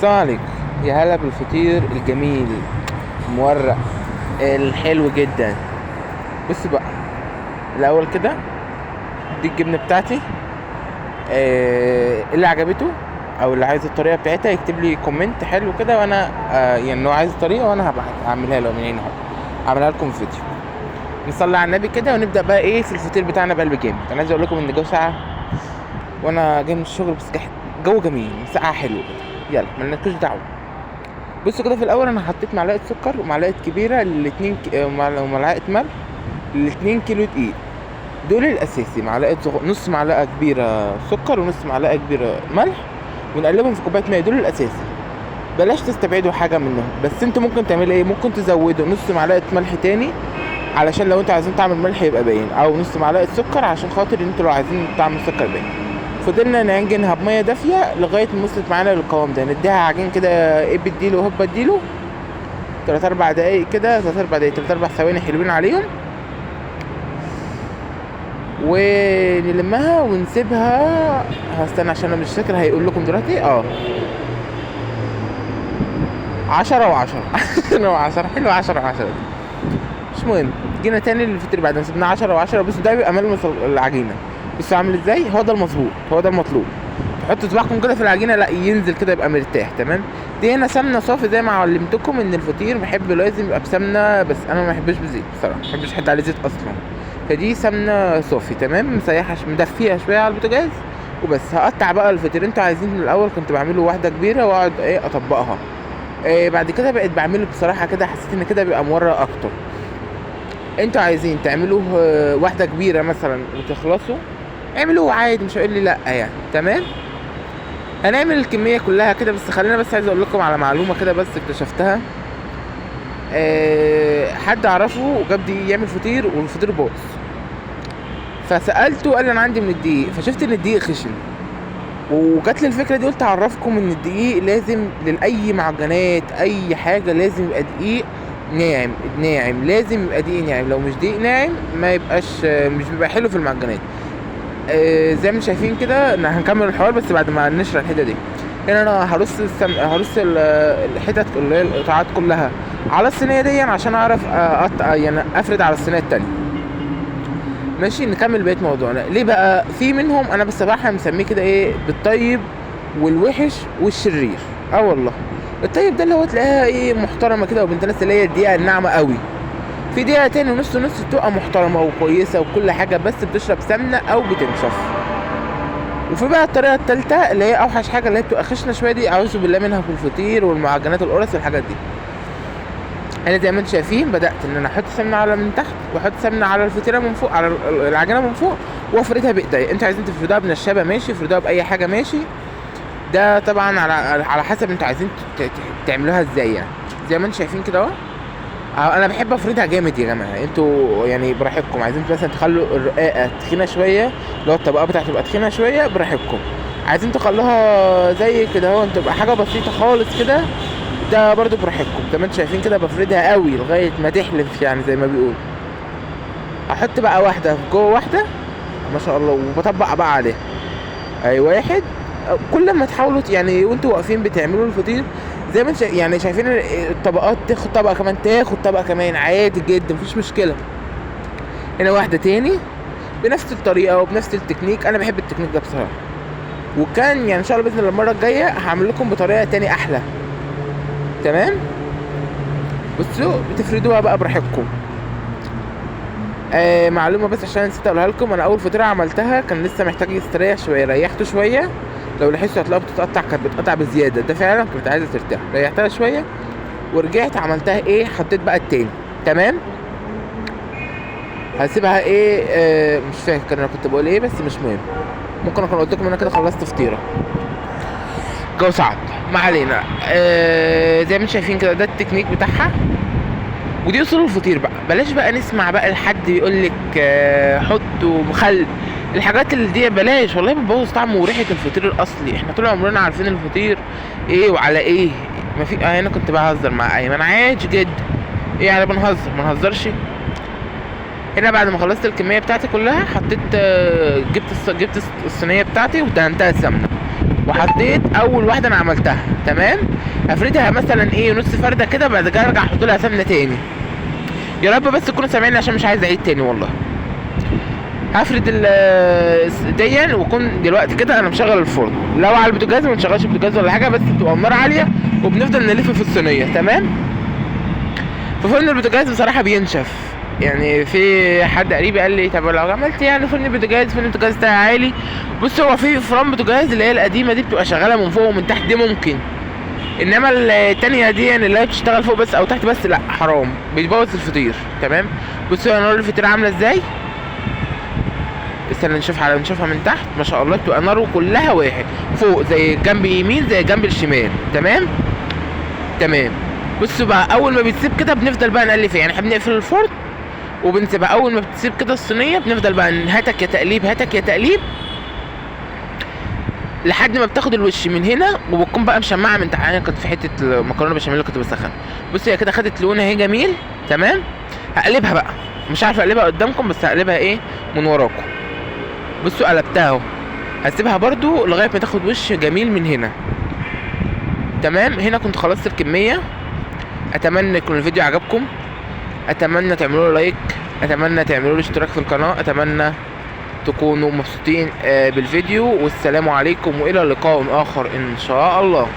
السلام عليكم، يا هلا بالفطير الجميل المورق الحلو جدا. بص بقى الاول كده، دي الجبنة بتاعتي. اللي عجبته او اللي عايز الطريقة بتاعتها يكتب لي comment حلو كده، وانا يعني لو عايز الطريقة وانا هبقى اعملها له من هنا، هعملها لكم في فيديو. نصلي على النبي كده ونبدا بقى ايه في الفطير بتاعنا بقلب جامد. انا عايز اقول لكم ان الجو ساقع وانا جاي من الشغل، بس جو جميل ساقعه حلو كده. يلا مالناش دعوه. بصوا كده، في الاول انا حطيت معلقه سكر ومعلقة كبيرة للاتنين ومعلقة ملح للاتنين كيلو دقيق، دول الاساسي. نص معلقه كبيرة سكر ونص معلقه كبيرة ملح، ونقلبهم في كوباية مية. دول الاساسي، بلاش تستبعدوا حاجة منهم. بس انتوا ممكن تعملوا ايه، ممكن تزودوا نص معلقه ملح تاني علشان لو انتوا عايزين طعم الملح يبقى باين، او نص معلقه سكر عشان خاطر انتوا لو عايزين طعم السكر باين. فضلنا نعجنها بميه دافيه لغاية ما وصلت معانا للقوام ده. نديها عجين كده ايه بديله هوبا اديله 3-4 دقايق كده، 3-4 دقايق، 3-4 ثواني حلوين عليهم، ونلمها ونسيبها. هستنى عشان انا مش فاكر هيقول لكم دلوقتي. 10 و10. 10 و10 حلو، 10 و10 دي مش مهم. جينا تاني للفطير بعد ما سيبناها 10 و10. بصوا ده بيبقى ملمس العجينة، بصوا عامل ازاي. هو ده المظبوط، هو ده المطلوب. تحطوا صباعكم كده في العجينة، لا ينزل كده يبقى مرتاح. تمام. دي هنا سمنه صافي زي ما علمتكم ان الفطير بحب لازم يبقى بسمنه، بس انا ما بحبش بزيت بصراحة، ما بحبش حد عليه زيت اصلا. فدي سمنه صافي تمام، مسيحه مدفيها شوية على البوتاجاز وبس. هقطع بقى الفطير. انتوا عايزين من الاول كنت بعمله واحدة كبيرة واقعد ايه اطبقها، إيه بعد كده بقيت بعمله بصراحة كده، حسيت ان كده بيبقى مورق اكتر. انتوا عايزين تعملوه واحدة كبيرة مثلا وتخلصوا، اعملوه عادي، مش هيقول لي لا يعني. تمام. هنعمل الكمية كلها كده، بس خلينا بس عايز اقول لكم على معلومة كده بس اكتشفتها. حد اعرفه وجاب دقيق يعمل فطير والفطير باظ، فسالته قال لي انا عندي من الدقيق، فشفت ان الدقيق خشن، وجات لي الفكرة دي قلت اعرفكم ان الدقيق لازم لاي معجنات اي حاجة لازم يبقى دقيق ناعم، ناعم، لازم يبقى دقيق ناعم. لو مش دقيق ناعم ما يبقاش، مش بيبقى حلو في المعجنات. زي ما شايفين كده ان هنكمل الحوار بس بعد ما نشرح الحتة دي. هنا انا هرص الحتت اللي هي القطعات كلها على الصينية دي عشان اعرف اقطع، يعني افرد على الصينية التانية. ماشي، نكمل بقية موضوعنا. ليه بقى في منهم انا بصراحة مسميه كده ايه، بالطيب والوحش والشرير. والله الطيب ده اللي هو تلاقيها ايه محترمه كده وبنت ناس، اللي هي الدقيقة الناعمة قوي. في دقيقة تاني ونص نص بتبقى محترمه وكويسة وكل حاجة، بس بتشرب سمنه او بتنشف. وفي بقى الطريقة التالتة اللي هي اوحش حاجة، اللي هي بتبقى خشنه شوية، دي اعوذ بالله منها في الفطير والمعجنات القرص والحاجات دي. انا زي ما انتم شايفين بدات ان انا احط سمنه على من تحت، واحط سمنه على الفطيره من فوق، على العجينة من فوق، وافردها بايديا. انتوا عايزين تفردوها بنشابه ماشي، افردوها باي حاجة ماشي، ده طبعا على حسب انتوا عايزين تعملوها ازاي يعني. زي ما انتم شايفين كده اهو. انا بحب افردها جامد يا جماعة، انتوا يعني براحتكم. عايزين مثلا تخلوا الرقاقه تخينة شوية، لو الطبقة بتاعتها تبقى تخينة شوية براحتكم. عايزين تخلوها زي كده اهو، تبقى حاجة بسيطة خالص كده، ده برضو براحتكم. زي ما انتوا شايفين كده بفردها قوي لغاية ما تحلف يعني زي ما بيقولوا. هحط بقى واحدة جوه واحدة ما شاء الله، وبطبق بقى عليها اي واحد. كل ما تحاولوا يعني وانتوا واقفين بتعملوا الفطير زي ما انتوا شايفين الطبقات، تاخد طبقه كمان، تاخد طبقه كمان، عادي جدا مفيش مشكلة. هنا واحدة تاني بنفس الطريقة وبنفس التكنيك. انا بحب التكنيك ده بصراحة، وكان ان شاء الله باذن الله المرة الجاية هعمل لكم بطريقة تاني احلى. تمام. بصوا بتفردوها بقى براحتكم. معلومة بس عشان نسيت اقولها لكم، انا اول فطيره عملتها كان لسه محتاج يستريح شوية، ريحته شوية. لو لاحظتوا هتلاقوها بتتقطع، كانت بتقطع بزيادة، ده فعلا كنت عايزه ترتاح. ريحتها شوية ورجعت عملتها ايه، حطيت بقى التاني. تمام. هسيبها ايه، مش فاكر انا كنت بقول ايه، بس مش مهم. ممكن اكون قلت لكم ان انا كده خلصت فطيره. جو صعب، ما علينا. زي ما انتم شايفين كده ده التكنيك بتاعها، ودي اصول الفطير بقى. بلاش بقى نسمع بقى لحد يقول لك، حط ومخل، الحاجات اللي دي بلاش والله، بتبوظ طعمه وريحه الفطير الاصلي. احنا طول عمرنا عارفين الفطير ايه وعلى ايه. ما في انا كنت بهزر مع ايمن عادي جدا، ايه يعني بنهزر، ما نهزرش. هنا بعد ما خلصت الكمية بتاعتي كلها حطيت، جبت الصينية بتاعتي ودهنتها سمنه. وحطيت اول واحدة انا عملتها. تمام، هفردها مثلا ايه نص فرده كده، بعد كده ارجع احط لها سمنه تاني. يا رب بس تكونوا سامعيني عشان مش عايز اعيد تاني والله. هفرد ديا، وكون دلوقتي كده انا مشغل الفرن. لو على البوتاجاز ما نشغلش البوتاجاز ولا حاجة، بس بتبقى النار عالية وبنفضل نلف في الصينية. تمام، في فرن البوتاجاز بصراحة بينشف، يعني في حد قريبي قال لي طب لو عملت يعني فرن البوتاجاز، فرن البوتاجاز ده عالي. بص، هو في فرن بوتاجاز اللي هي القديمة دي بتبقى شغالة من فوق ومن تحت، دي ممكن، انما التانية دي يعني اللي هي بتشتغل فوق بس او تحت بس لا، حرام، بيبوظ الفطير. تمام، بصوا يا نار الفطير عامله ازاي. استنى نشوفها من تحت. ما شاء الله بتبقى ناره كلها واحد، فوق زي الجنب يمين زي الجنب الشمال. تمام تمام. بصوا بقى، اول ما بتسيب كده بنفضل بقى نقلب فيها، يعني احنا بنقفل الفرن وبنسيبها. اول ما بتسيب كده الصينية بنفضل بقى هاتك يا تقليب هاتك يا تقليب لحد ما بتاخد الوش من هنا، وبتكون بقى مشمعه من تحت. انا كنت في حتة المكرونه بشاميل اللي كنت بسخنها. بصوا هي كده خدت لون اهي جميل. تمام، هقلبها بقى، مش عارف اقلبها قدامكم بس هقلبها ايه من وراكم. بصوا قلبتها اهو، هسيبها برضو لغاية ما تاخد وش جميل من هنا. تمام، هنا كنت خلصت الكمية. اتمنى يكون الفيديو عجبكم، اتمنى تعملوا له like، اتمنى تعملوا له اشتراك في القناة، اتمنى تكونوا مبسوطين بالفيديو. والسلام عليكم والى لقاء اخر ان شاء الله.